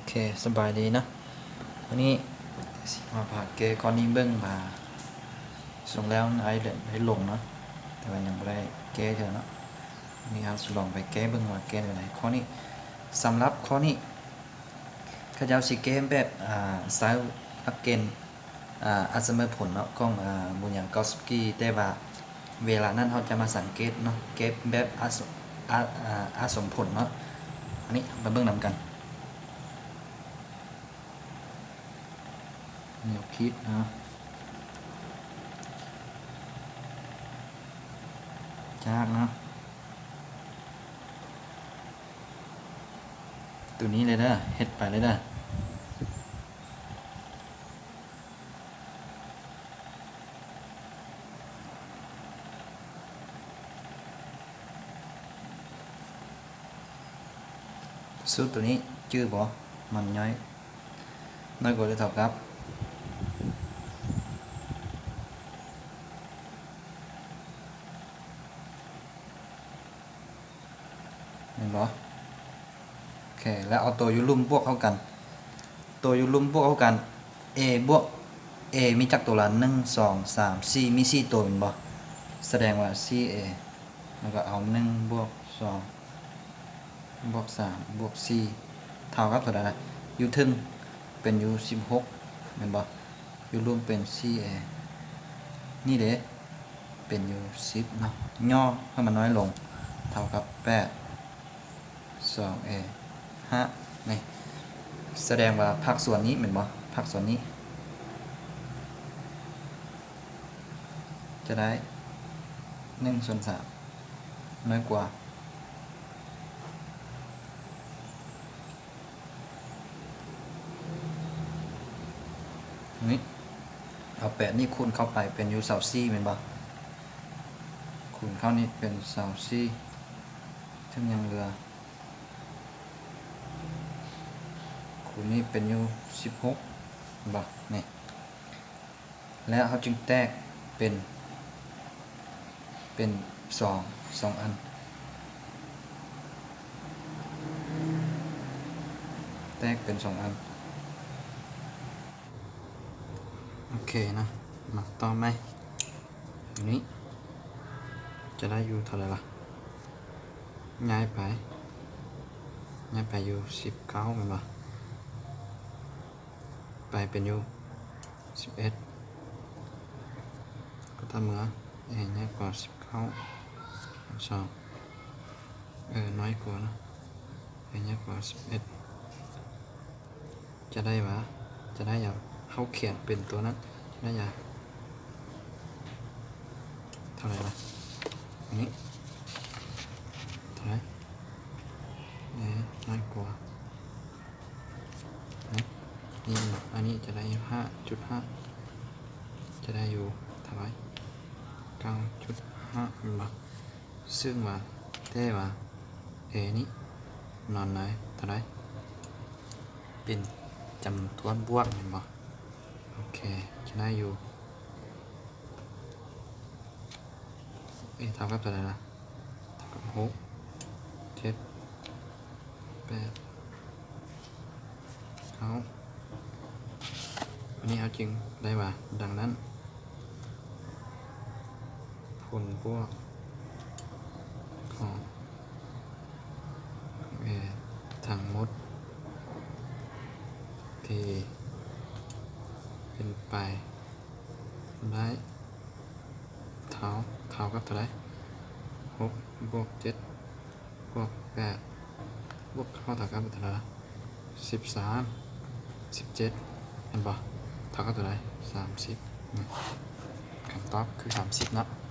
ເຄ ສະບາຍດີເນາະ. ວັນນີ້ຊິມາພາແກ້ຂໍ້ນີ້ເບິ່ງວ່າ ສົ່ງແລ້ວໄດ້ ໄດ້ລົງເນາະ ແຕ່ວ່າຍັງບໍ່ໄດ້ແກ້ເທື່ອເນາະ. ນີ້ເຮົາຊິລອງໄປແກ້ເບິ່ງວ່າແກ້ແນວໃດ. ຂໍ້ນີ້ ສຳລັບຂໍ້ນີ້ ເຂົາເຈົ້າຊິແກ້ແບບ ອ່າ ໃຊ້ຫຼັກເກນ ອ່າ ອັດສະເໝີຜົນເນາະ ຂອງ ອ່າ ບູລຍານ ກາວສະກີ ແຕ່ວ່າເວລານັ້ນເຮົາຈະມາສັງເກດເນາະ ແກ້ແບບອະສົມ ອາ ອາ ອະສົມຜົນເນາະ. ອັນນີ້ເຮົາໄປເບິ່ງນຳກັນ. ແນວຄິດເນາະ ຍາກເນາະ. ໂຕນີ້ເລີຍເດີ ເຮັດໄປເລີຍເດີ. ສູດໂຕນີ້ຈື່ບໍ່? ມັນນ້ອຍ ນ້ອຍກວ່າຫຼືເທົ່າກັບ ແມ່ນບໍ່? ໂອເຄ ແລ້ວເອົາໂຕຢູ່ລຸ່ມບວກເຂົ້າກັນ ໂຕຢູ່ລຸ່ມບວກເຂົ້າກັນ A ບວກ A ມີຈັກໂຕລະ? ໜຶ່ງ ສອງ ສາມ ສີ່ ມີສີ່ໂຕແມ່ນບໍ່? ສະແດງວ່າສີ່ A ແລ້ວກໍເອົາໜຶ່ງບວກສອງ ບວກສາມ ບວກສີ່ ເທົ່າກັບເທົ່າໃດລະ? ຢູ່ເທິງເປັນຢູ່ສິບຫົກແມ່ນບໍ່? ຢູ່ລຸ່ມເປັນສີ່ A ນີ້ເດ ເປັນຢູ່ສິບເນາະ ຫຍໍ້ໃຫ້ມັນນ້ອຍລົງ ເທົ່າກັບແປດ ສອງ A ຫ້າ ນີ້ ສະແດງວ່າພາກສ່ວນນີ້ແມ່ນບໍ່? ພາກສ່ວນນີ້ຈະໄດ້ໜຶ່ງສ່ວນສາມ ນ້ອຍກວ່າ ນີ້ ເອົາແປດນີ້ຄູນເຂົ້າໄປເປັນຢູ່ຊາວສີ່ແມ່ນບໍ່? ຄູນເຂົ້ານີ້ເປັນຊາວສີ່ ເຖິງຍັງເຫຼືອ ຄູນນີ້ເປັນຢູ່ສິບຫົກ ເຫັນບໍ່? ນີ້ ແລ້ວເຮົາຈຶ່ງແຕກເປັນ ເປັນສອງ ສອງອັນ ແຕກເປັນສອງອັນ. ໂອເຄນະ ມາຕໍ່ໃໝ່ ນີ້ຈະໄດ້ຢູ່ເທົ່າໃດລະ? ຍ້າຍໄປ ຍ້າຍໄປຢູ່ສິບເກົ້າແມ່ນບໍ່? ໄປເປັນຢູ່ສິບເອັດ ກໍຖ້າເມື່ອ A ໃຫຍ່ກວ່າສິບເກົ້າ ສອງ ເອີ ນ້ອຍກວ່າເນາະ A ໃຫຍ່ກວ່າສິບເອັດ ຈະໄດ້ຫວາ? ຈະໄດ້ຫຍັງ? ເຮົາຂຽນເປັນຕົວນັ້ນ ໄດ້ຫຍັງ? ເທົ່າໃດລະ? ອັນນີ້ເທົ່າໃດ? A ນ້ອຍກວ່າ ນີ້ ອັນນີ້ຈະໄດ້ຢູ່ຫ້າຈຸດຫ້າ ຈະໄດ້ຢູ່ເທົ່າໃດ? ເກົ້າຈຸດຫ້າ ແມ່ນບໍ່? ຊຶ່ງວ່າ ແຕ່ວ່າ A ນີ້ນອນໃນເທົ່າໃດ? ເປັນຈຳນວນບວກແມ່ນບໍ່? ໂອເຄ ຈະໄດ້ຢູ່ A ເທົ່າກັບເທົ່າໃດລະ? ເທົ່າກັບຫົກ ເຈັດ ແປດ ເຮົາ ອັນນີ້ເຮົາຈຶ່ງໄດ້ວ່າ ດັ່ງນັ້ນ ຜົນບວກຂອງ A ທັງໝົດທີ່ເປັນໄປໄດ້ ເທົ່າ ເທົ່າກັບເທົ່າໃດ? ຫົກບວກເຈັດບວກແປດບວກເກົ້າເທົ່າກັບເທົ່າໃດ? ສິບສາມ ສິບເຈັດ ແມ່ນບໍ່? ເທົ່າກັບເທົ່າໃດ? ສາມສິບ ນີ້ ຄຳຕອບຄືສາມສິບເນາະ.